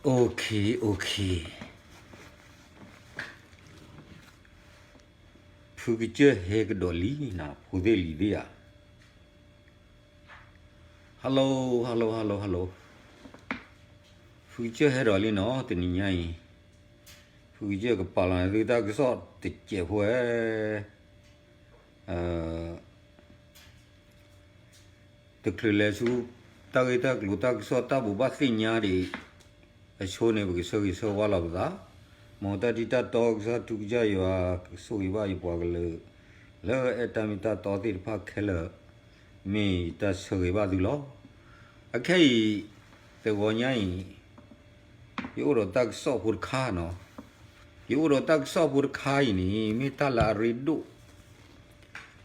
Okay, okay. ဖုကစၢၢ်ဟဲကဒီးလံနၤ ဖိသ့ၣ်လံၤသ့ၣ်ဧါ. Hello, hello, hello, hello. ဖုကစၢၢ်ဟဲဒီးလံနီၤ တနံၤညါအံၤ. ဖုကစၢၢ်ကပာ်လီၤသုတၢ်ကစီၣ်တစဲးဖိဧါ. တချုးလဲၤဆူ တၢ်ဂ့ၢ်တၢ်ကျိၤတၢ်ကစီၣ်တၢ်ဘိးဘၣ်သ့ၣ်ညါဒံး အဆိန့ၣ် ပကဆၢဂ့ၤဆၢဝါလီၤပသး, မ်တၢ်ထံၣ်တၢ်တီကစၢ်ထူကစၢ်ယွၤ ကဆိၣ်ဂ့ၤဘၣ်ယပှၤကလုာ် လၢအဲၣ်တၢ်မ့ၢ်တၢ်တီသ့ၣ်တဖၣ်ခဲလၢာ် မ့ၢ်ယတၢ်ဆၢဂ့ၤဘၣ်သုလီၤ. အခဲအံၤ သဂီၤညါအံၤ ယအိၣ်ဒီးတၢ်ကစီၣ်ဖိတခါနီၤ, ယအိၣ်ဒီးတၢ်ကစီၣ်ဖိတခါအံၤန့ၣ် မ့ၢ်တၢ်လၢအရ့ဒိၣ်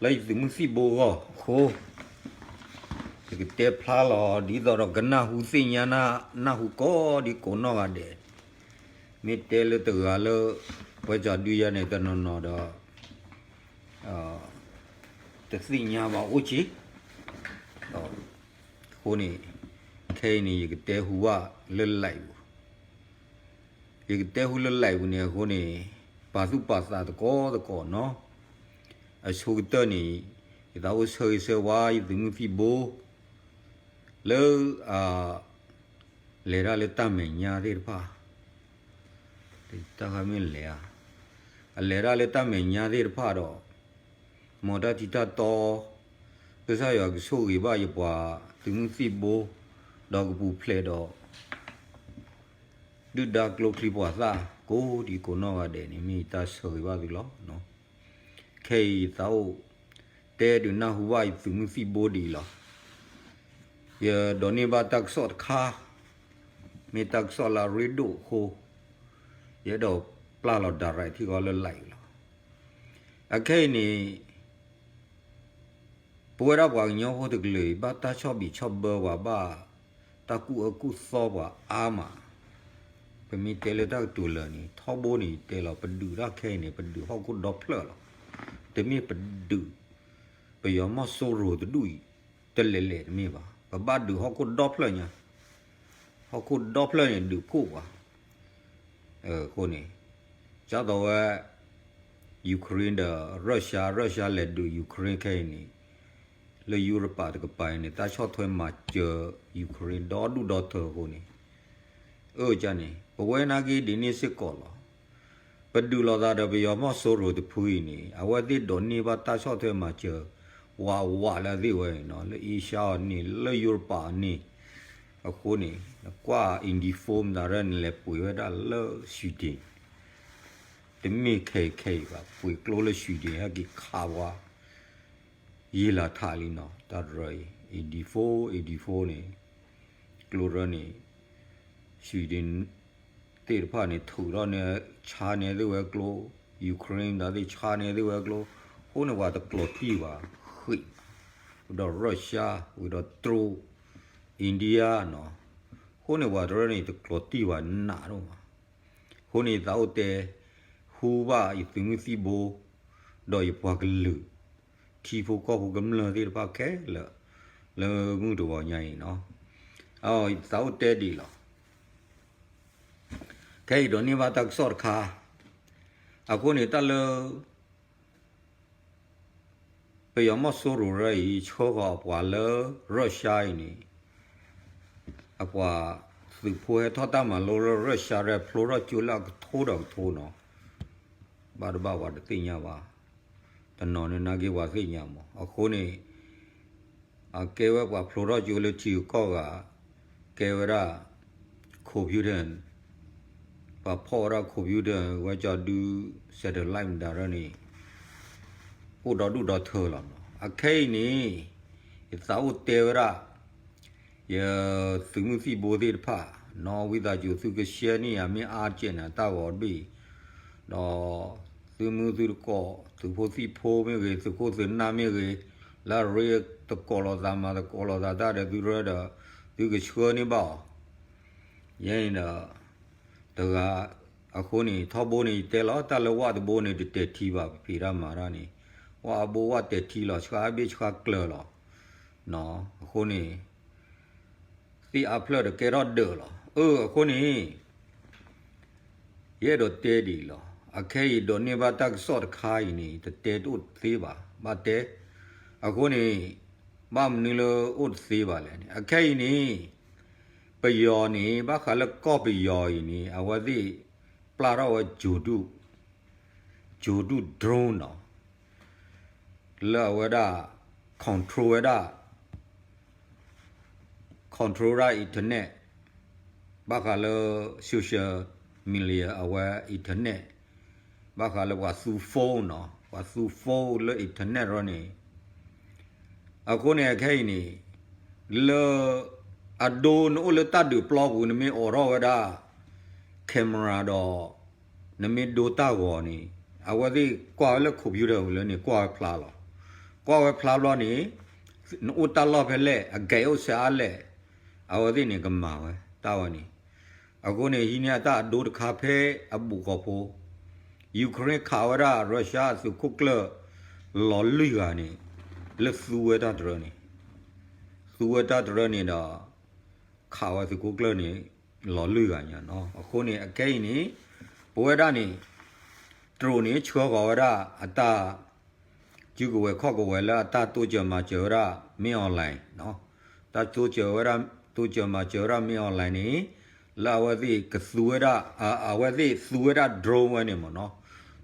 လၢယသုးမုၢ်သံၣ်ဘိအဂီၢ်အဃိ, ယကတဲဖျါလီၤ ဒ်သိးဒီးကနၢ်ဟူသ့ၣ်ညါနၢ် နၢ်ဟူကိးဒံကိးနီၢ်ဂၤဒဲး, မ့ၢ်တဲလၢတဂၤလၢ ပဝဲကၠီဒုယၤန့ၣ် တနီၤနီၤဒီး တသ့ၣ်ညါဘၣ်အိၣ်က့ၤ, အဃိန့ၣ် ခဲအံၤန့ၣ် ယကတဲဟူဘၣ်လၢ live ပူၤ ယကတဲဟူလၢ live ပူၤန့ၣ်အဃိန့ၣ် ပာ်သူၣ်ပာ်သးသကိးသကိးနီၤ, အဆိကတၢၢ်န့ၣ် ယသးအိၣ်ဆၢဂ့ၤဆၢဝါယသုးမုၢ်သံၣ်ဘိ လၢ လဲၤတၢ်လၢတၢ်မဲာ်ညါသ့ၣ်တဖၣ်, တၢ်ခါမ့ၢ်လဲၤဧါ, အလဲၤတၢ်လၢတၢ်မဲာ်ညါသ့ၣ်တဖၣ်ဒီး မ်တၢ်ထံၣ်တၢ်တီ ကစၢ်ယွၤကဆိၣ်ဂ့ၤဘၣ်ယပှၤသုးမုၢ်သံၣ်ဘိ ဒီးကပူၤဖျဲးဒီး ဒုၣ်ဒါကျိချံပှၤသၣ် ကိးဒံကိးနီၢ်ဂၤဒဲးန့ၣ် မ့ၢ်ယတၢ်ဆၢဂ့ၤဘၣ်သုလီၤ. ခဲအံၤယသးအိၣ် တဲဒုးနၢ်ဟူဘၣ်ယသုးမုၢ်သံၣ်ဘိဒ်အံၤလီၤ. ယဒိးန့ၢ်ဘၣ်တၢ်ကစီၣ်တခါ, မ့ၢ်တၢ်ကစီၣ်လၢအရ့ဒိၣ်အဃိ, ယအဲၣ်ဒိးပျၢ်လီၤ direct ထံၣ်ဃီလၢ live လီၤ. အခဲအံၤန့ၣ် ပဝဲဒၣ်ပှၤကညီဖိတကလုာ်အံၤ ဘၣ်တၢ်ဆီၣ်ဘံးဆီၣ်ဘၢပှၤ ဘၣ်တၢ်ကူၣ်အၢကူၣ်သီပှၤအါမး, ပမ့ၢ်တဲလၢတၢ်ကတိၤလၢာ်န့ၣ် ထီဘိန့ၣ် ယတဲလီၤ ပဒုးတၢ်ခဲအံၤန့ၣ် ပဒုးဟီၣ်ခိၣ်ဒီဖျၢၣ်လီၤ. တမ့ၢ်ပဒုး ပယီၤမီၢ်စိရိၤတဒူၣ်အံၤ တလဲၤလဲၤတမ့ၢ်ဘၣ်, ပဘၣ်ဒုးဟီၣ်ခိၣ်ဒီဖျၢၣ်ညါ, ဟီၣ်ခိၣ်ဒီဖျၢၣ်န့ၣ် ဒုးဖှိၣ်ပှၤ အဃိန့ၣ် ကၢ်သိးဝဲ Ukraine ဒီး Russia, Russia လဲၤဒုး Ukraine ခဲအံၤန့ၣ် လၢယူရပၤတကပၤအံၤန့ၣ် တၢ်ဆီၣ်ထွဲမၤစၢၤ Ukraine ဒီဒူၣ်ဒီထၢအဃိန့ၣ်, အၢ ကန့ၣ် ပဝဲနာ်က့ဒ်န့ၣ်စ့ၢ်ကီးလီၤ. ပဒုးလိာ်သးဒီးပယီၤမီၢ်စိရိၤတဖုအံၤန့ၣ် အဝဲသ့ၣ်ဒိးန့ၢ်ဘၣ်တၢ်ဆီၣ်ထွဲမၤစၢၤ ဝးဝးလၢအသ့ၣ်ဝဲအံၤနီၤ, လၢ Asia အီၤန့ၣ် လၢယူရပၤအီၤန့ၣ်, အဃိန့ၣ် နကွၢ် Indifo မတၤရဲၣ်န့ၣ် လဲၤပှ့ၤဝဲဒၣ်လၢ Sweden တမ့ၢ်ခဲအံၤခဲအံၤဘၣ်, ပှ့ၤကျိလၢ Sweden ဟဲက့ၤခးဝဲ ယံာ်လီၤထးလံနီၤ, တၢ်တရၢအံၤ Indifo, Indifo န့ၣ် ကျိတရၢန့ၣ် Sweden သ့ၣ်တဖၣ်န့ၣ် ထုးထီၣ်န့ၢ် ဆါန့ၢ်သ့ၣ်ဝဲကျိ, Ukraine ဒၣ်သ့ၣ်ဆါန့ၢ်သ့ၣ်ဝဲကျိ, အဃိန့ၣ်ပှၤတကျိးတံၢ်ဘၣ်, ဃ့ၢ်, ဝံၤဒီး Russia, ဝံၤဒီးတရူး, India နီၤ, အဃိန့ၣ်ပှၤတရၢန့ၣ် တကျိးတံၢ်ဘၣ်နးဒိၣ်မး အဃိန့ၣ် ယသးအိၣ်တဲ ဟူဘၣ်ယသုးမုၢ်သံၣ်ဘိ ဒီးယပှၤကလုာ် ထံဖိကီၢ်ဖိကမျၢၢ်သ့ၣ်တဖၣ်ခဲလၢာ် လၢမုၢ်တဂီၤညါအံၤနီၤ, ယသးအိၣ်တဲဒ်အံၤလီၤ. ခဲအံၤဒိးန့ၢ်ဘၣ်တၢ်ကစီၣ်တခါ, အဃိန့ၣ်တၢ်လၢ ပယီၤမီၢ်စိရိၤရၢအံၤ ဆှၢဃီၤအပှၤလၢ Russia အံၤန့ၣ်, အပှၤသုးဖိဟဲထီၣ်တၢ်မၤလိလၢ Russia ရဲၣ် ဖျိထီၣ်ကၠိလၢအကထိဒီးကထိနီၤ, ဘၣ်တဘၣ်ပှၤတသ့ၣ်ညါဘၣ်, တနီၤန့ၣ်နာ်က့ပှၤသ့ၣ်ညါမး, အဃိန့ၣ် အကဲဝဲပှၤဖျိထီၣ်ကၠိလၢထံဂုၤကီၢ်ဂၤ, ကဲဝဲဒၣ် computer, ပှၤဖီၣ်ဝဲဒၣ် computer ဝဲကၠီဒု satellite မတၤရၢန့ၣ် အိၣ်ဒီဒူၣ်ဒီထၢလီၤနီၤ. အခဲအံၤန့ၣ် ယသးအိၣ်တဲဝဲဒၣ် ယသုးမုၢ်သံၣ်ဘိသ့ၣ်တဖၣ်နီၤ, ဝံသးစူၤသုက share န့ၢ်ယၤ မ့ၢ်အါတက့ၢ်န့ၣ် တၢ်ဂီၤတဘ့ၣ်, ဒီးသုမုၢ်သုတကိး သုးဖိသံၣ်ဖိမ့ၢ်ဂ့ၤ, သုးခိၣ်သုးနၢ်မ့ၢ်ဂ့ၤ, လၢအရ့သကိးလိာ်သးမၤသကိးလိာ်သးတၢ်ဒီးသုရၢဒီး သုကဆှၢန့ၢ်ဘၣ်အီၤ ယဲန့ၣ်ဒီး တဂၤ အဃိန့ၣ် ထီဘိန့ၣ် ယတဲလီၤ တၢ်လၢဝၣ်တဘိန့ၣ် တတဲာ်ထံဘၣ် ပဖံးတၢ်မၤတၢ်န့ၣ်, ဝၣ်အဘိဝၣ်တဲာ်ထံလီၤ ဆှါအဘ့ၣ်ဆှါကျၢၤလီၤ. အဃိန့ၣ် သ့ၣ်အါဖျၢၣ်ဒီးကဲထီၣ်ဒၢးလီၤ. အၢ အဃိန့ၣ် ယအဲၣ်ဒိးတဲဒ်အံၤလီၤ. အခဲအံၤဒိးန့ၢ်ဘၣ်တၢ်ကစီၣ်တခါအံၤန့ၣ် တတဲတအိၣ်တသ့ဘၣ်, ဘၣ်တဲ. အဃိန့ၣ် ဘၣ်မနုၤလၢအိၣ်တသ့ဘၣ်လဲၣ်န့ၣ် အခဲအံၤန့ၣ် ပယီၤန့ၣ် ဘၣ်ဃးလၢကီၢ်ပယီၤအံၤန့ၣ် အဝဲသ့ၣ်ပျၢ်ထီၣ်ဝဲ ဂြိုဟ်တု drone နီၤ လၢအဝဲဒၣ် control ဝဲဒၣ် control ဒၣ် internet ဘၣ်ဃးလၢ social media အဝဲ internet ဘၣ်ဃးလၢပှၤသူ phone နီၤ ပှၤသူ phone လၢ internet ရီန့ၣ် အဃိန့ၣ် အခဲအံၤန့ၣ် လၢ အဒိနအိၣ်လၢတၢ်ဒုးပျီပူၤ နမ့ၢ်အိးထီၣ်ဝဲဒၣ် camera ဒီး နမ့ၢ်ဒိတၢ်ဂီၤန့ၣ် အဝဲသ့ၣ်ကွၢ်ဝဲလၢ computer ပူၤလၢန့ၣ် ကွၢ်ဝဲဖျါလီၤ. ကွၢ်ဝဲဖျါဘျီန့ၣ် နအိၣ်တၢ်လီၢ်ဖဲလဲၣ် အကဲအိၣ်ဆဲးအါလဲၣ် အဝဲသ့ၣ်န့ၣ် ကမၤဝဲတၢ်ဝဲန့ၣ်. အဃိန့ၣ် ဟံးန့ၢ်အတၢ်အဒိတခါဖဲအဘူးကီၢ်ဖိ Ukraine ခးဝဲဒၣ် Russia အသုးခိၣ်ကျၢၢ် လီၤလွံၢ်ဂၤန့ၣ် လၢသူဝဲတၢ်တရၢန့ၣ် သူဝဲတၢ်တရၢန့ၣ်ဒီး ခးဝဲသုးခိၣ်ကျၢၢ်န့ၣ် လီၤလွံၢ်ဂၤညါနီၤ. အဃိန့ၣ် အခဲအံၤန့ၣ် ပဝဲဒၣ်န့ၣ် တရူးန့ၣ် ဆှၢဃီၤဝဲဒၣ်အတၢ် စုကဝဲၤခီၣ်ကဝဲၤလၢအတၢ်တိစၢၤမၤစၢၤဝဲဒၣ် မင်းအောင်လှိုင် နီၤ. တၢ်တိစၢၤဝဲဒၣ် တိစၢၤမၤစၢၤဝဲဒၣ် မင်းအောင်လှိုင် န့ၣ် လၢအဝဲသ့ၣ်ကသူဝဲဒၣ် အဝဲသ့ၣ်သူဝဲဒၣ် drone ဝဲန့ၣ်မ့ၢ်နီၤ.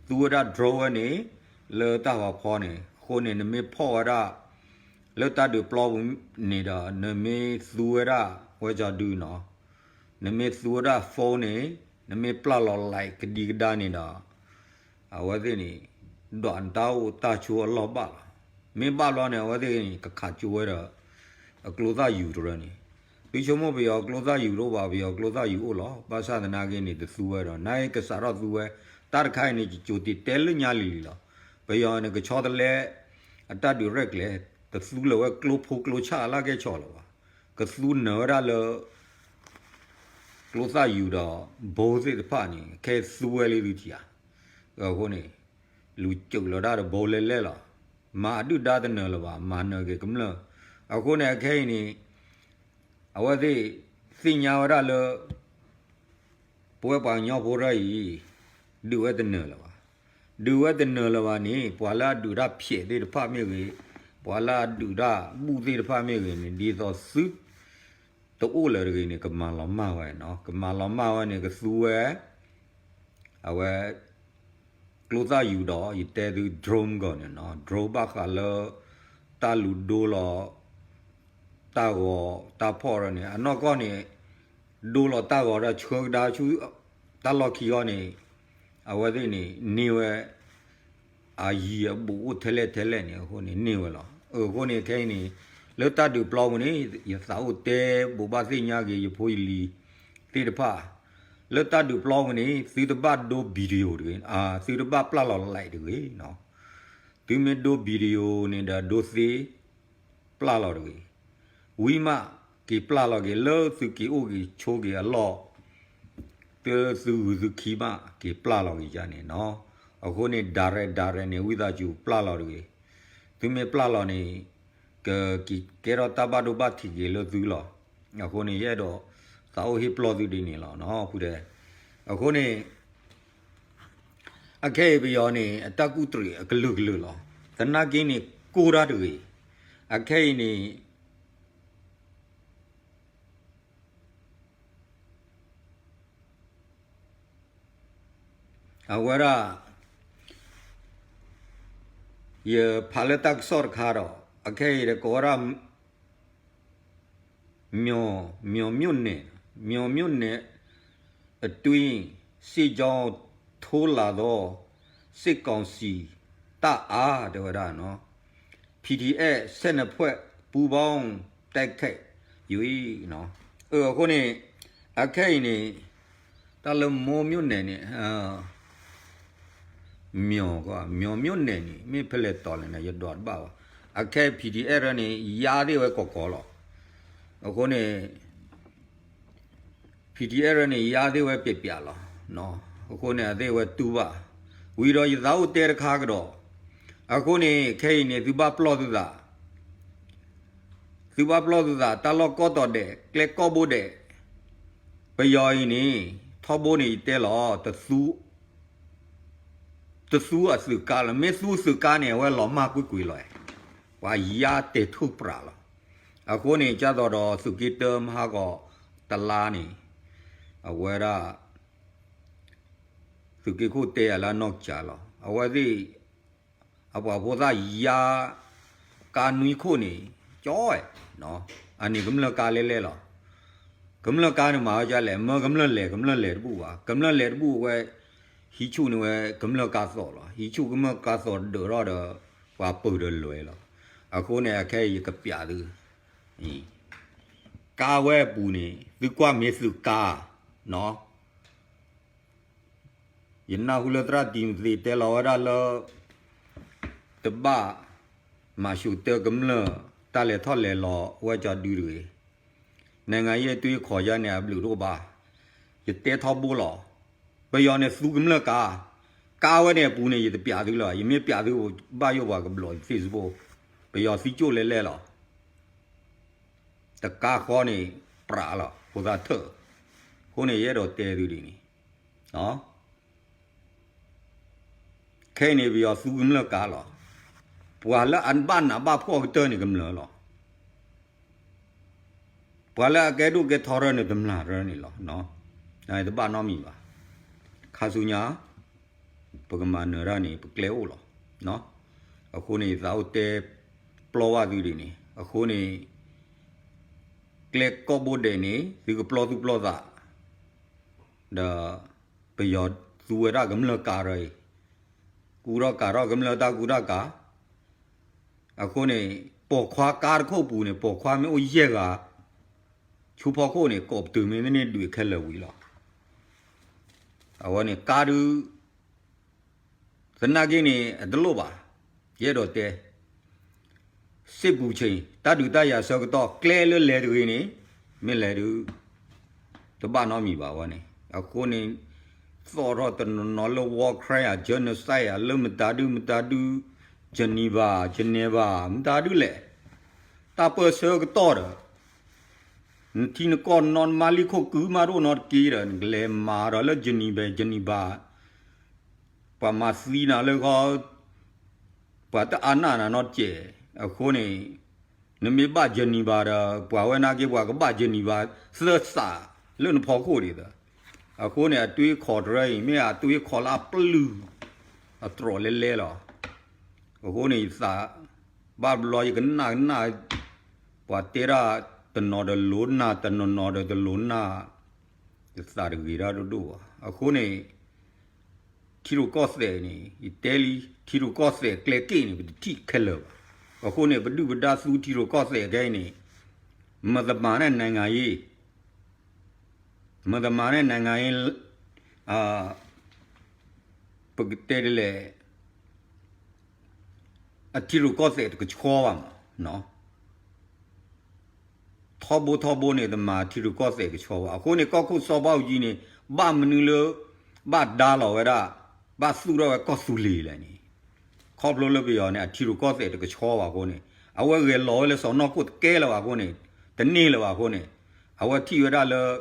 သူဝဲဒၣ် drone ဝဲန့ၣ် လၢတၢ်ဂီၤဖီန့ၣ် အဃိန့ၣ် နမ့ၢ်ဖီၣ်ဝဲဒၣ် လၢတၢ်ဒုးပျီပူၤန့ၣ်ဒီး နမ့ၢ်သူဝဲဒၣ် ဝဲကၠီဒုနီၤ, နမ့ၢ်သူဝဲဒၣ် phone န့ၣ် နမ့ၢ်ပျၢ်လီၤ like ကဒံကဒါန့ၣ်ဒီး အဝဲသ့ၣ်န့ၣ် ဒွးနတၢ်အိၣ်တၢ်ဆိးအလီၢ်ဘၣ်လီၤ. မ့ၢ်ဘၣ်ဘျီန့ၣ် အဝဲသ့ၣ်န့ၣ် ကခးကၠိဝဲဒီး အကျိသၣ်ယူၤတရၢန့ၣ်, သုဆိကမိၣ်ပယီၤကျိသၣ်ယူၤတအိၣ်ဘၣ်, ပယီၤကျိသၣ်ယူၤအိၣ်လီၤ. ဘၣ်ဆၣ်သနာ်က့န့ၣ် တသူဝဲဒီး နာ်က့ကစးထီၣ်သူဝဲ, တၢ်တခါအံၤန့ၣ် ယကိၤတ့ၢ်တဲလၢညါလံၤလံၤလီၤ. ပယီၤန့ၣ် ကဆီတလဲ အတၢ်ဒုးရဲၣ်ကျဲၤ တသူလၢၤဝဲကျိဖိကျိဆၣ်လၢကဲဆီလၢၤဘၣ်. ကသူနၢၤဝဲဒၣ်လၢ ကျိသၣ်ယူၤဒီး ဘိသ့ၣ်တဖၣ်န့ၣ် ခဲသူဝဲလံသုထံၣ်ဧါ. အဃိန့ၣ် လူၤစၢၤလီၤဒၣ်ဒီးဘိလဲလဲလီၤ. မၤအဒုၣ်ဒါတနၢၤလၢၤဘၣ်, မၤနၢၤက့ၤကမျၢၢ်. အဃိန့ၣ် အခဲအံၤန့ၣ် အဝဲသ့ၣ်သ့ၣ်ညါဝဲဒၣ်လၢ ပဝဲပှၤကညီဖိတၢ်အံၤ ဒုးဝဲတနၢၤလၢၤဘၣ်. ဒုးဝဲတနၢၤလၢၤဘၣ်န့ၣ် ပှၤလၢအဒုးတၢ်ဖျဲးသ့ၣ်တဖၣ်မ့ၢ်ဂ့ၤ, ပှၤလၢအဒုးတၢ်ဘူၣ်သ့ၣ်တဖၣ်မ့ၢ်ဂ့ၤန့ၣ် ဒ်သိးသု တအိၣ်လၢၤတဂ့ၤန့ၣ် ကမၤလီၤမၢ်ဝဲနီၤ, ကမၤလီၤမၢ်ဝဲန့ၣ် ကသူဝဲ အဝဲ ကျိသၣ်ယူၤဒီး ယတဲသု drone ဂီၢ်န့ၣ်နီၤ, drone ဘၣ်ဃးလၢ တၢ်လူၤဒိလီၤ တၢ်ဂီၤတၢ်ဖီၣ်ဒီးန့ၣ် အနီၢ်ကီၢ်န့ၣ် ဒိလီၤတၢ်ဂီၤဒီးဆှၢကဒါဆူ တၢ်လီၢ်ခံဂီၢ်န့ၣ် အဝဲသ့ၣ်န့ၣ် န့ၢ်ဝဲ အယံၤအဘူးအိၣ်ထဲလဲၣ်ထဲလဲၣ်န့ၣ် အဃိန့ၣ်န့ၢ်ဝဲလီၤ. အဃိန့ၣ်ခဲအံၤန့ၣ် လၢတၢ်ဒုးပျီပူၤန့ၣ် ယသးအိၣ်တဲဘိးဘၣ်သ့ၣ်ညါက့ၤ ယဖိယလံၤသ့ၣ်တဖၣ် လၢတၢ်ဒုးပျီပူၤန့ၣ် သုတဘၣ်ဒိ video တဂ့ၤ, သုတဘၣ်ပျၢ်လီၤ like တဂ့ၤနီၤ. သုမ့ၢ်ဒိ video န့ၣ်ဒီးဒိသ့ ပျၢ်လီၤတဂ့ၤ. ဝံၤမး က့ၤပျၢ်လီၤက့ၤ လၢသုက့ၤအိၣ်က့ၤဆိက့ၤအလီၢ် သုသုခံမး က့ၤပျၢ်လီၤက့ၤယၤန့ၣ်နီၤ. အဃိန့ၣ် direct direct န့ၣ် ဝံသးစူၤပျၢ်လီၤတဂ့ၤ. သုမ့ၢ်ပျၢ်လီၤန့ၣ် ကကဲထီၣ်တၢ်ဘၣ်ဒိဘၣ်ထံးက့ၤလၢသုလီၤ. အဃိန့ၣ် ယအဲၣ်ဒိးသးအိၣ်ဟ့ၣ်ပျီၢ်သုဒ်န့ၣ်လီၤနီၤ ဖုဒဲး. အဃိန့ၣ် အခဲအံၤပယီၤန့ၣ် အတၢ်ကူၣ်တရံးအကလုာ်ကလုာ်လီၤ. သနာ်က့န့ၣ် ကိၢ်တၢ်တဂ့ၤ. အခဲအံၤန့ၣ် အဝဲဒၣ် ယဖးလၢတၢ်ကစီၣ်တခါဒီး အခဲအံၤဒီးကိးဝဲဒၣ် မၠီၤ မၠီၤမြို့နယ် မၠီၤမြို့နယ်အတွင်း စစ်ကြောင်းထိုးလာသော စစ်ကောင်စီတပ်အား တဲဝဲဒၣ်နီၤ PDF ဆယ့်နှစ်ဖွဲ့ ပူးပေါင်းတိုက်ခိုက် ယူၢ်အံၤနီၤ. အဃိန့ၣ် အခဲအံၤန့ၣ် တၢ်လၢမိၢ်မြို့နယ်န့ၣ် မၠီၤ မၠီၤမြို့နယ်န့ၣ် မ့ၢ်ဖဲလဲၣ်တီၤလဲၣ်န့ၣ် ယဒွးတဘၣ်ဘၣ်. အခဲ PDF ရၢန့ၣ် ယါသ့ၣ်ဝဲကီၢ်ကီၢ်လီၤ. အဃိန့ၣ် PDF ရၢန့ၣ် ယါသ့ၣ်ဝဲပျဲးပျဲးလီၤ. အဃိန့ၣ် အသ့ၣ်ဝဲတူၢ်ဘၣ်. ဝံၤဒီးယသးအိၣ်တဲတခါကဒီး, အဃိန့ၣ် ခဲအံၤန့ၣ် သုဘၣ်ပျီၢ်သုသး သုဘၣ်ပျီၢ်သုသး တၢ်လီၢ်ကီၢ်တီၤဒဲး ကျဲကီၢ်ဘိဒဲး ပယီၤအံၤန့ၣ် ထီဘိန့ၣ် ယတဲလီၤ, တသူအသုးကါလီၤ. မ့ၢ်သူအသုးကါန့ၣ် အဝဲလီၤမၢ်ကွ့ၢ်ကွ့ၢ်လီၤ. ပှၤယါတဲာ်ထူၣ်ပြးလီၤ. အဃိန့ၣ် ကၢ်သိးဒီးသုးက့တၢမဟါကီးတလါန့ၣ် အဝဲဒၣ် သုးက့ခိၣ်တဲယၤလၢအနီၢ်ကစၢ်လီၤ. အဝဲသ့ၣ် အပှၤဖိသၣ်ယါ ကါနွံခိၣ်န့ၣ် ကၠီဝဲ, အန့ၣ်ကမျၢၢ်ကါလဲၣ်လဲၣ်လီၤ. ကမျၢၢ်ကါန့ၣ်မၤဝဲဒ်လဲၣ်, မၢကမျၢၢ်လဲၤ ကမျၢၢ်လဲၤတဘူၣ်ဘၣ်. ကမျၢၢ်လဲၤတဘူၣ်အဝဲ ဟံးဆူၣ်န့ၢ်ဝဲကမျၢၢ်ကါသိးလီၤ. ဟံးဆူၣ်ကမျၢၢ်ကါသိးဒၢးထီၣ်ဒီး ပှၤပၢၢ်ဒီးလွဲလီၤ. အဃိန့ၣ် အခဲအံၤယကပျးသု ကါဝဲအပူၤန့ၣ် သုကွၢ်မ့ၢ်သုးကါနီၤ. ယနၢ်ဟူလၢသရၣ်တံၤမသ့းတဲလီၤဝဲဒၣ်လၢ တဘၣ်မၤၡူးတၢကမျၢၢ် တၢ်လဲၤထီၣ်လဲၤလီၤဝဲကၠီဒုတဂ့ၤ. နိုင်ငံရေးအသွေးခေါ်ယါန့ၣ် အဘျုးတအိၣ်ဘၣ်. ယတဲထီဘိလီၤ. ပယီၤန့ၣ်သူကမျၢၢ်ကါ, ကါဝဲန့ၣ်အပူၤန့ၣ် ယတပျးသုလၢၤဘၣ်. ယမ့ၢ်ပျးသု ဘၣ်ယိၣ်ပှၤကဘျီး Facebook, ပယီၤသံကၠိၣ်လဲၣ်လဲၣ်လီၤ. တကါဃီန့ၣ် ပြးလီၤ ဖိသၣ်ထၢၣ်. အဃိန့ၣ် ယအဲၣ်ဒိးတဲသုဒ်န့ၣ် ခဲအံၤန့ၣ် ပယီၤသူကမျၢၢ်ကါလီၤ. ပှၤလၢအဘၣ်နးဘၣ်ဖှီၣ်ကတၢၢ်န့ၣ်ကမျၢၢ်လီၤ. ပှၤလၢအကဲဒိၣ်ကဲထီရၢန့ၣ် တမျၢ်ရၢန့ၣ်လီၤ. တဘၣ်နီတမံၤဘၣ်. ခါဆူညါ ပကမၤနၢၤတၢ်န့ၣ် ပကျဲအိၣ်လီၤ. အဃိန့ၣ် သးအိၣ်တဲပျီဘၣ်သုဒ်န့ၣ် အဃိန့ၣ် ကျဲကိးဘိဒဲးန့ၣ် သုကပျီသူၣ်ပျီသး ဒီးပယီၤသူဝဲဒၣ်ကမျၢၢ်ကါရၢအံၤ ကူထီၣ်ကၤထီၣ်ကမျၢၢ်တၢ်ကူတၢ်ကၤ. အဃိန့ၣ် ပိာ်ခွါကါတခိၣ်ပူၤန့ၣ် ပိာ်ခွါမ့ၢ်အိၣ်ယဲၢ်ဂၤ ဆူဖီခိၣ်န့ၣ် ကိးပတုာ်မ့ၢ်န့ၢ်ဒုးခဲလၢာ်ဝံၤလီၤ. အဝဲန့ၣ်ကါဒုး သနာ်က့န့ၣ် အတလိၣ်ဘၣ်. ယအဲၣ်ဒိးတဲ စစ်ပူချိန် တၢ်ဒုးတၢ်ယၤဆၢကတီၢ် ကျဲလၢလဲၤတဂ့ၤန့ၣ် မ့ၢ်လဲၤဒုး တဘၣ်နီတမံၤဘၣ်ဝဲန့ၣ်. အဃိန့ၣ် သီၣ်ထီၣ်တနီၤနီၤလၢ war crime ဧါ genocide ဧါ လၢမတၤဒုမတၤဒု Geneva Geneva မတၤဒုလဲၣ်. တၢ်ပၢၢ်ဆၢကတီၢ်ဒီး နထံနကီၢ်နီၢ်နမါလံခိၣ်ကုမးတအိၣ်နီတက့ၢ်ဒီး နကလဲၤမၤဒီးလၢ Geneva Geneva ပှၤမၤသံနၤလၢဃီ ပှၤတအါနၢ်နၤနီတကဲး. အဃိန့ၣ် နမ့ၢ်ဘၣ် Geneva ဒီး ပှၤဝဲနာ်က့ ပှၤကဘၣ် Geneva သၢစးလၢနဖီခိၣ်ဒ်သိး. အဃိန့ၣ် အသွေးခေါ်တရၢအံၤ မ့ၢ်အသွေးခေါ်လၢအပျုၢ် အတြီးလဲၤလဲၤလီၤ. အဃိန့ၣ် ယသးဘၣ်ဘျီ ယကနၣ်ကနၣ် ပှၤတဲဒၣ်တနီၤဒီးလိၤနၢ် တနီၤနီၤဒီးတလိၤနၢ် ယသးတဂ့ၤဒၣ်ဒိၣ်ဒိၣ်ဘၣ်. အဃိန့ၣ် ထံရူၢ်ကီၢ်သဲးန့ၣ် ယတဲလံ ထံရူၢ်ကီၢ်သဲးကျဲက့ၣ်န့ၣ် ပတထံၣ်ခဲလၢာ်ဘၣ်. အဃိန့ၣ် ပဒုၣ်ပဒါသူထံရူၢ်ကီၢ်သဲးခဲအံၤန့ၣ် မတမၤန့ၢ် နိုင်ငံရေး မတမၤန့ၢ် နိုင်ငံရေး ပကတဲဒ်လဲၣ် အထံရူၢ်ကီၢ်သဲးတကဆှီဘၣ်မး ထီဘိထီဘိန့ၣ် တမၤထံရူၢ်ကီၢ်သဲးကဆှီဘၣ်. အဃိန့ၣ် ကီၢ်ခိၣ်စီၤဘၣ်အူကၠံန့ၣ် ဘၣ်မနုၤလၢ ဘၣ်ဒါလီၤဝဲဒၣ် ဘၣ်သူၣ်ထီၣ်ဝဲကီၢ်သူလ့ၤလဲၣ်န့ၣ် ခီဖျိလၢပယီၤန့ၣ် အထံရူၢ်ကီၢ်သဲးတကဆှီဘၣ်အဃိန့ၣ် အဝဲဂဲၤလီၤဝဲလၢစီၤနီၢ်ခိၣ်တကဲလၢၤဘၣ်အဃိန့ၣ် တန့ၢ်လၢၤဘၣ်အဃိန့ၣ် အဝဲထံၣ်ဝဲဒၣ်လၢ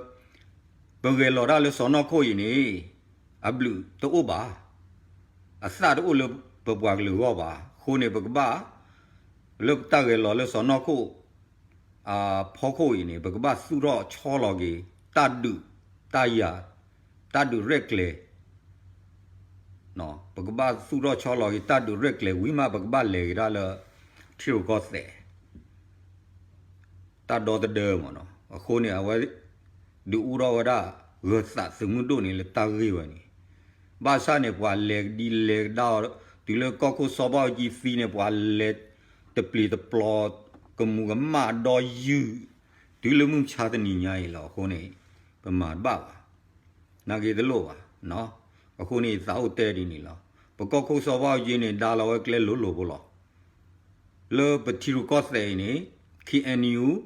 ပဂဲၤလီၤတၢ်လၢစီၤနီၢ်ခိၣ်အံၤန့ၣ် အဘျုးတအိၣ်ဘၣ်. အသၣ်တအိၣ်လၢပပှၤကလုာ်အဂီၢ်ဘၣ်. အဃိန့ၣ် ပကဘၣ် လၢပတၢ်ဂဲၤလီၤလၢစီၤနီၢ်ခိၣ် အဖီခိၣ်အံၤန့ၣ် ပကဘၣ်သူၣ်ထီၣ်ဆီလီၤက့ၤ တၢ်ဒုး တၢ်ယၤ တၢ်ဒုးရဲၣ်ကျဲၤ ပကဘၣ်သူၣ်ထီၣ်ဆီလီၤက့ၤ တၢ်ဒုးရဲၣ်ကျဲၤဝံၤမး ပကဘၣ်လဲၤက့ၤဒၣ်လၢ ထံရူၢ်ကီၢ်သဲး တၢ်ဒီသဒၢမ့ၢ်နီၤ. အဃိန့ၣ် အဝဲ ဒုးအိၣ်ထီၣ်ဝဲဒၣ် ဂၢၤသးသုးမုၢ်ဒိၣ်န့ၣ်လၢတၢ်ဂ့ၢ်ဝဲန့ၣ် ဘၣ်ဆၣ်န့ၣ် ပှၤလဲၤကဒံလဲၤကဒါအီၤ တုၤလၢကီၢ်ခိၣ်စီၤဘၣ်အူကၠံသံန့ၣ် ပှၤလဲၤတပျံၤတပျီၤ ကမူၤကမၣ်ဒီယုၢ် တုၤလၢမုၢ်မဆါတနံၤညါအံၤလီၤ. အဃိန့ၣ် ပမၤတဘၣ်ဘၣ်. နာ်က့တလိၣ်ဘၣ်. အဃိန့ၣ် ယသးအိၣ်တဲဒ်န့ၣ်လီၤ. ပကီၢ်ခိၣ်စီၤဘၣ်အူကၠံန့ၣ် ဒါလီၤဝဲကျဲလိၤလိၤဖိလီၤ. လၢပထံရူၢ်ကီၢ်သဲးအံၤန့ၣ် ခ့ၣ်အဲၣ်ယူၣ်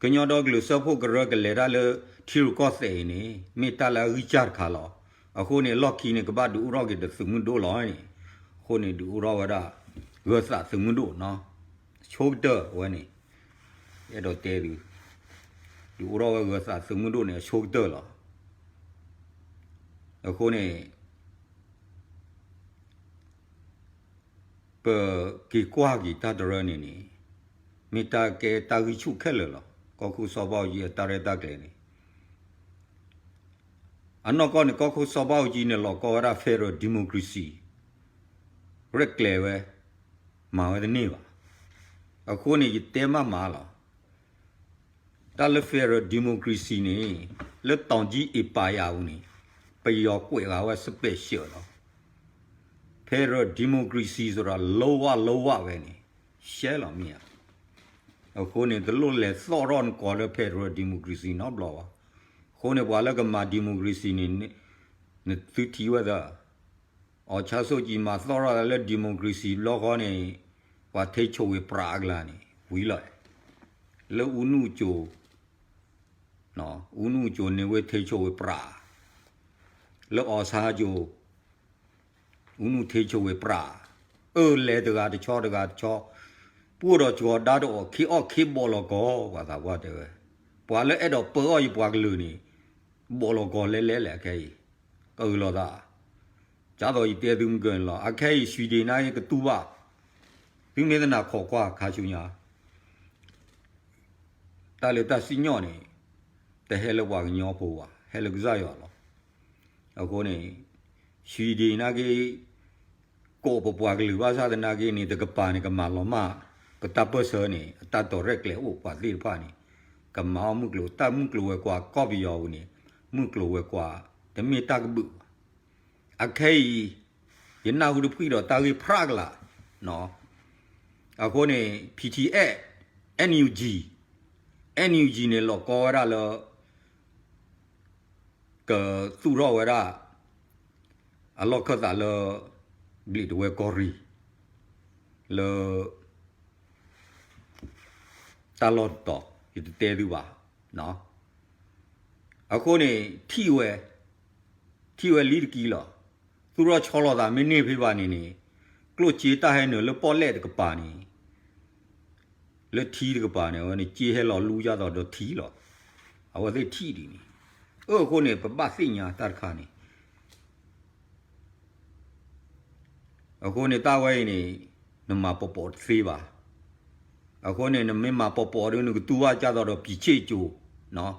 ကညီဒီကလုာ်စၢဖှိၣ်ကရၢကလဲၤတၢ်လၢထံရူၢ်ကီၢ်သဲးအံၤန့ၣ် မ့ၢ်တၢ်လၢအဂံၢ်စၢ်တခါလီၤ. အဃိန့ၣ် လီၢ်ခံန့ၣ် ကဘၣ်ဒုးအိၣ်ထီၣ်က့ၤဒီးသုးမုၢ်ဒိၣ်လီၤန့ၣ်. အဃိန့ၣ် ဒုးအိၣ်ထီၣ်ဝဲဒၣ် ဂၢၤသးသုးမုၢ်ဒိၣ်နီၤ. အဆိကတၢၢ်အဝဲန့ၣ် အဲၣ်ဒိးတဲသု ဒုးအိၣ်ထီၣ်ဝဲဂၢၤသးသုးမုၢ်ဒိၣ်န့ၣ် အဆိကတၢၢ်လီၤ. အဃိန့ၣ် ပက့ၤကွၢ်က့ၤတၢ်တရၢန့ၣ်န့ၣ် မ့ၢ်တၢ်ကဲတၢ်ဂံၢ်ဆူၣ်ခဲလၢာ်လီၤ. ကီၢ်ခိၣ်စီၤဘးအူကၠံအတၢ်ရဲၣ်တၢ်ကျဲၤန့ၣ် အနီၢ်ကီၢ်န့ၣ် ကီၢ်ခိၣ်စီၤဘးအူကၠံန့ၣ် လီၤကီဝဲဒၣ် federal democracy ရဲၣ်ကျဲၤဝဲ မၤဝဲတန့ၢ်ဘၣ်. အဃိန့ၣ် ယတဲမးမးလီၤ. တၢ်လၢ federal democracy န့ၣ် လၢတီၤကံအ့ပာ်ယၤပူၤန့ၣ် ပယီၤကွဲးဂၤဝဲ special လီၤ. federal democracy ဆိုတာ လုံးဝလုံးဝ ဝဲန့ၣ် ရှဲလီၤမ့ၢ်ဧါ. အဃိန့ၣ် တလိၣ်လဲၤသီၣ်ထီၣ်နကိးလၢ federal democracy နီတဘျီဘၣ်. အဃိန့ၣ် ပှၤလၢကမၤ democracy န့ၣ် နသုထံၣ်ဝဲသၢ အောင်ဆန်းစုကြည် မၤသီၣ်ထီၣ်လၢ democracy ဘျီဃီန့ၣ် ပှၤထံဆိၣ်ဝ့ၤပြးအကျါန့ၣ် ဝံၤလီၤ. လၢ ဦးနုအစိၤ ဦးနုအစိၤန့ၣ်ဝဲထံဆိၣ်ဝ့ၤပြး လၢ အောင်ဆန်းအစိၤ ဦးနု ထံဆိၣ်ဝ့ၤပြး အၢလဲၤတဂၤတဆီတဂၤတဆီ ပှိၢ်ဒီးစှီၤဒါတအီၣ် ခ့အီၣ်ခ့ဘီၣ်လီၤကီၢ် ပှၤသးပှၢ်တဲဝဲ ပှၤလၢအဲၣ်ဒိးပၢအီၣ်ယပှၤကလုာ်န့ၣ် ဘီၣ်လီၤကီၢ်လဲလဲလဲၣ်အခဲအံၤ ကအၢၣ်လီၤသး ကၢ်သိးယတဲသုမုၢ်ကၢၢ်န့ၣ်လီၤ. အခဲအံၤ Sweden နာ်က့ကတူၢ်ဘၣ် သုမ့ၢ်တနာ်ခိးကွၢ်ခါဆူညါ တၢ်လၢတၢ်စံၣ်ညီၣ်န့ၣ် တဟဲလၢပှၤကညီဖိဘၣ် ဟဲလၢကစၢ်ယွၤလီၤ. အဃိန့ၣ် Sweden နာ်က့ ကိးပပှၤကလုာ်ဘၣ်ဆၣ်သနာ်က့န့ၣ် တကပၤန့ၣ် ကမၤလီၤမၢ် ပတၢ်ပၢၢ်ဆၢန့ၣ် အတၢ်တိာ်ရဲၣ်ကျဲၤအိၣ်ပှၤသ့ၣ်တဖၣ်န့ၣ် ကမၤအီၣ်မုၢ်ကျိၤ တၢ်မုၢ်ကျိၤဝဲၤကွာ်ကီၢ်ပယီၤပူၤန့ၣ် မုၢ်ကျိၤဝဲၤကွာ် တမ့ၢ်တၢ်ကဘုးဘၣ်. အခဲအံၤ ယနၢ်ဟူတဖှံၣ်ဒီးတၢ်ဂ့ၢ်ဖျါကလာ် အဃိန့ၣ် P T S NUG NUG န့ၣ် လီၤကီဝဲဒၣ်လၢ ကသူၣ်ထီၣ်ဝဲဒၣ် အလီၢ်ခၢၣ်သးလၢ ဘျံးတဝဲကီၢ်ရ့ၣ် လၢ တၢ်လီၢ်တတီၤ ယတတဲသုဘၣ်. အဃိန့ၣ် ထံၣ်ဝဲ ထံၣ်ဝဲလံတကံလီၤ. သူၣ်ထီၣ်ဆီလီၤသးမ့ၢ်န့ၢ်ဖဲဘၣ်န့ၣ်န့ၣ် ကျိၣ်စ့တၢ်ဟဲနုာ်လၢပီၣ်လဲၣ်တကပၤန့ၣ် လၢထံတကပၤန့ၣ် အဝဲန့ၣ်စ့ဟဲလီၤလူယၢ်သိးဒီးထံလီၤ. အဝဲသ့ၣ်ထံၣ်ဒ်န့ၣ် အဃိန့ၣ် ပဘၣ်သ့ၣ်ညါတၢ်တခါန့ၣ် အဃိန့ၣ် တၢ်ဝဲအံၤန့ၣ် နမၤပိာ်ပိာ်တသ့ဘၣ်. အဃိန့ၣ် နမ့ၢ်မၤပိာ်ပိာ်ဒီး နကတူၢ်ဘၣ်ကၢ်သိးဒီး ပံၤဆ့ၣ်ကၠိ ပံၤ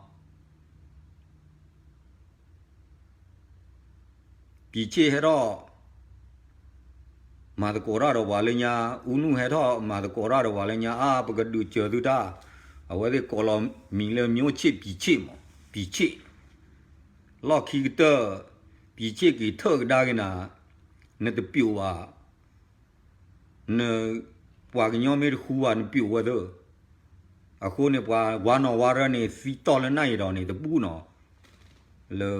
ဆ့ၣ်ဟဲထီၣ် မၤသကိးတၢ်ဒီးပှၤလၢညါ, အူနုၢ်ဟဲထီၣ်မၤသကိးတၢ်ဒီးပှၤလၢညါ, အါ ပကဒုးစၢၤသုတၢ်, အဝဲသ့ၣ်ကိးလီၤမံၤလၢ မျိုးချစ် ပံၤဆ့ၣ်မး, ပံၤဆ့ၣ်, လီၢ်ခံကတၢၢ်, ပံၤဆ့ၣ်က့ၤထၢၣ်ကဒါက့ၤနၤ, နတပျိာ်ဘၣ် န ပှၤကညီမ့ၢ်တဃူဘၣ် နပျိာ်ဝဲသၢ. အဃိန့ၣ် ပှၤဝါနီၢ်ဝါရၢန့ၣ် သံတီၢ်လၢနၢ်အံၤဒီးန့ၣ် တပူၤနီၤ လၢ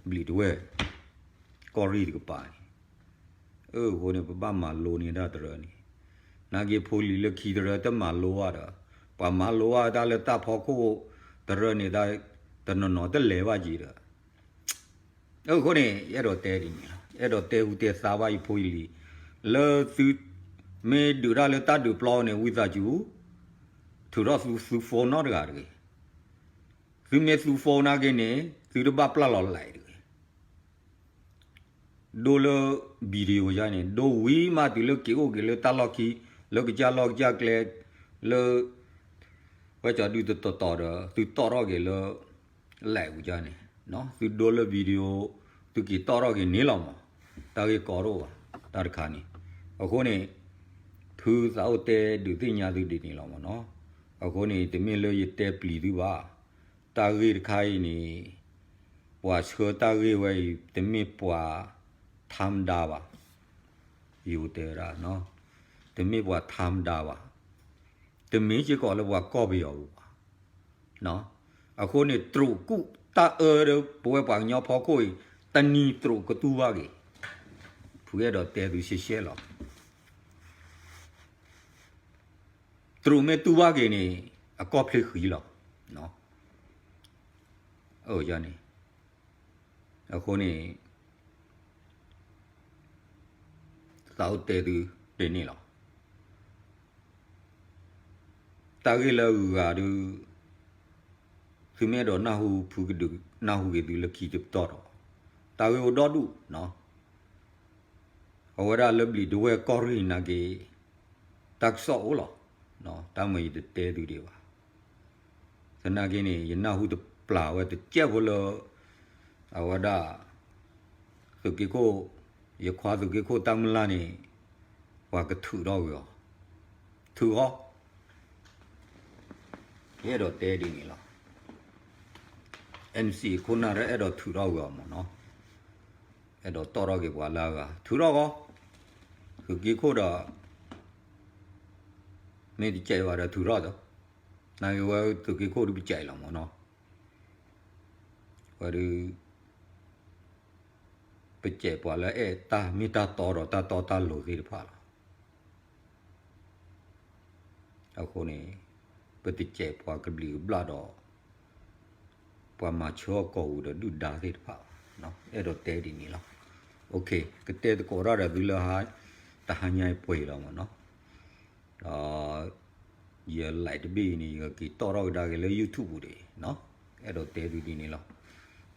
ဘျံးတဝဲၢ် ကီၢ်ရ့ၣ်တကပၤန့ၣ်. အဃိန့ၣ် ပဘၣ်မၤလိန့ၢ်တၢ်တရၢန့ၣ်, နာ်က့ဖိလံၤလၢခံတရၢတမၤလိဘၣ်ဒီး ပှၤမၤလိဘၣ်တၢ်လၢတၢ်ဖီခိၣ်တရၢန့ၣ် တနီၤနီၤတလဲၤဘၣ်က့ၤဒီး အဃိန့ၣ် ယအဲၣ်ဒိးတဲဒ်န့ၣ်လီၤ. အဲၣ်ဒိးတဲဟူတဲသါဘၣ်ယဖိယလံၤ, လၢသုမ့ၢ်ဒုးတၢ်လၢတၢ်ဒုးပျီန့ၣ် ဝံသးစူၤ ထုးထီၣ်သု သု phone နီတဂၤတဂ့ၤ. သုမ့ၢ်သု phone နာ်က့န့ၣ် သုတဘၣ်ပျၢ်လီၤ live တဂ့ၤ. ဒိလၢ video ယါန့ၣ် ဒိဝံၤမးတုၤလၢ က့ၤအိၣ်က့ၤလၢတၢ်လီၢ်ခံ လၢကစၢ်လီၢ်ကစၢ်ကျဲ လၢ ဝဲကၠီဒုတတီၤတီၤဒီး သုတီၣ်ထီၣ်က့ၤလၢ live ပူၤယါန့ၣ်, သုဒိလၢ video သုက့ၤတီၣ်ထီၣ်က့ၤန့ၣ်လီၤမး, တၢ်ဂ့ၢ်ကီတအိၣ်ဘၣ် တၢ်တခါန့ၣ်. အဃိန့ၣ် ဖုသးအိၣ်တဲဒုးသ့ၣ်ညါသုဒ်န့ၣ်လီၤမးနီၤ. အဃိန့ၣ် တမ့ၢ်လၢယတဲပျံၤသုဘၣ်. တၢ်ဂ့ၢ်တခါအံၤန့ၣ် ပှၤဆှၢတၢ်ဂ့ၢ်ဝဲအံၤ တမ့ၢ်ပှၤ ထါမဒါ ဘၣ်. ယိၤတဲဝဲဒၣ်, တမ့ၢ်ပှၤ ထါမဒါ ဘၣ်. တမ့ၢ်စ့ၢ်ကီးလၢပှၤကီၢ်ပယီၤပူၤဘၣ်. အဃိန့ၣ် တြူးကူၣ်တၢ်အၢဒီး ပဝဲပှၤကညီဖီခိၣ်အံၤ တနံၤတြူးကတူၢ်ဘၣ်က့ၤ. ဖုအဲၣ်ဒိးတဲသုရှဲရှဲလီၤ. တြူးမ့ၢ်တူၢ်ဘၣ်က့ၤန့ၣ် အကီၢ်ချ့ဃံလီၤ. န့ၣ် အဃိန့ၣ် သးအိၣ်တဲသုဒ်န့ၣ်လီၤ. တၢ်ဂ့ၢ်လၢအဂုၤအဂၤဒီး သုမ့ၢ်အဲၣ်ဒိးနၢ်ဟူဖုကဒုးနၢ်ဟူက့ၤသုလၢခံတပတီၢ်ဒီး တၢ်ဂ့ၢ်အိၣ်ဒီဒူၣ်, အဝဲဒၣ်လၢဘျံးဒဝဲၢ်ကီၢ်ရ့ၣ်နာ်က့ၤ တၢ်ကစီၣ်အိၣ်လီၤ. တၢ်မ့ၢ်ယတတဲသုဒံးဘၣ်. သနာ်က့န့ၣ် ယနၢ်ဟူတပျၢ်ဝဲတကဲးဖိလၢ အဝဲဒၣ် သုးက့ခိၣ်, ယခွါသုးက့ခိၣ်တၢ်မုၢ်လၢ်န့ၣ် ပှၤကထုးထီၣ်ဝဲအီၤ, ထုးဃီ, ယအဲၣ်ဒိးတဲဒ်န့ၣ်လီၤ. အဲၣ်နစံးခိၣ်နၢ်ရၢအဲၣ်ဒိးထုးထီၣ်ဝဲအီၤမ့ၢ်နီၤ, အဲၣ်ဒိးတီၣ်ထီၣ်က့ၤပှၤလၢအဂၤ ထုးထီၣ်ဃီ, သုးက့ခိၣ်ဒီး မ့ၢ်တကဲးဘၣ်ဒီးထုးထီၣ်ဒီး, နာ်က့ၤဝဲသုးက့ခိၣ်ဒုးပကဲးလီၤမ့ၢ်နီၤ, ဝဲဒုး ပကဲးပှၤလၢအဲၣ်တၢ်မ့ၢ်တၢ်တီဒီးတၢ်တီတၢ်လိၤသ့ၣ်တဖၣ်လီၤ. အဃိန့ၣ် ပတကဲးပှၤကဘျံးကဘျၣ်ဒီး ပှၤမၤဆၢအီၣ်ကီၢ်ပူၤဒီးဒုၣ်ဒါသ့ၣ်တဖၣ်ဘၣ်, အဲၣ်ဒိးတဲဒ်န့ၣ်လီၤ. ကတဲသကိးတၢ်ဒီးသုလၢ တဟါညါအံၤပှဲၤလီၤမ့ၢ်နီၤ, ဒီး ယ live တဘ့ၣ်အံၤန့ၣ် ယကက့ၤတီၣ်ထီၣ်ကဒါက့ၤလၢ YouTube ပူၤဒံး, အဲၣ်ဒိးတဲဒ်န့ၣ်လီၤ.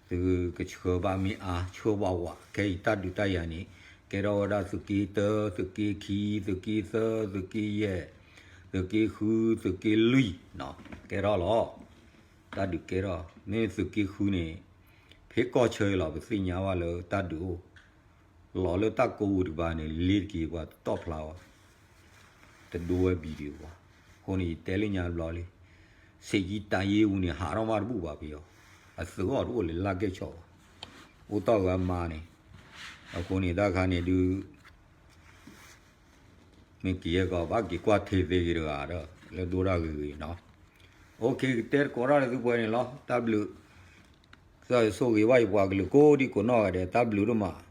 သုကဆှၢဘၣ်မ့ၢ်အါ ဆှၢဘၣ်ဝး ခဲအံၤတၢ်ဒုးတၢ်ယၤန့ၣ် ကဲထီၣ်ဝဲဒၣ်သုးက့တၢ သုးက့ခံ သုးက့သၢ သုးက့ယဲၢ် သုးက့ဃု သုးက့လွံၢ်, ကဲထီၣ်လီၤ. တၢ်ဒုးကဲထီၣ် မ့ၢ်သုးက့ဃုန့ၣ် ဖဲကီၢ်ဆၢအံၤလီၤ ပသ့ၣ်ညါဘၣ်လၢတၢ်ဒုးအိၣ် လီၤလၢတၢ်ကိးပူၤတကပၤန့ၣ် လ့ၤတက့ၤပှၤတတီၢ်ဖျါဝဲ တဒိဝဲ video ဘၣ်. အဃိန့ၣ် ယတဲလၢညါတဘျီလံ, ဆံးကံတၢ်ယ့ပူၤန့ၣ် ဟးထီၣ်မးတဘူၣ်ဘၣ်ပယီၤ, အသုးအီၤတအိၣ်လၢလၢ်ကဲၣ်ဆိးဘၣ်, အိၣ်တီၢ်ဂၤမါန့ၣ်, အဃိန့ၣ် တၢ်ခါန့ၣ်ဒုး မ့ၢ်က့ၤဟဲကီး ဘၣ်က့ၤကွၢ်ထဲသ့ဂ့ၤတဂၤဒီး လၢဒိၣ်တၢ်ဂ့ၤဂ့ၤနီၤ. ကတဲသကိးတၢ်ဒီးသုပှဲၤန့ၣ်လီၤ. တၢ်ဘျုး, ကစၢ်ယွၤဆိၣ်ဂ့ၤဘၣ်ယပှၤကလုာ်ကိးဒံကိးနီၢ်ဂၤဒဲး တၢ်ဘျုးဒိၣ်မး.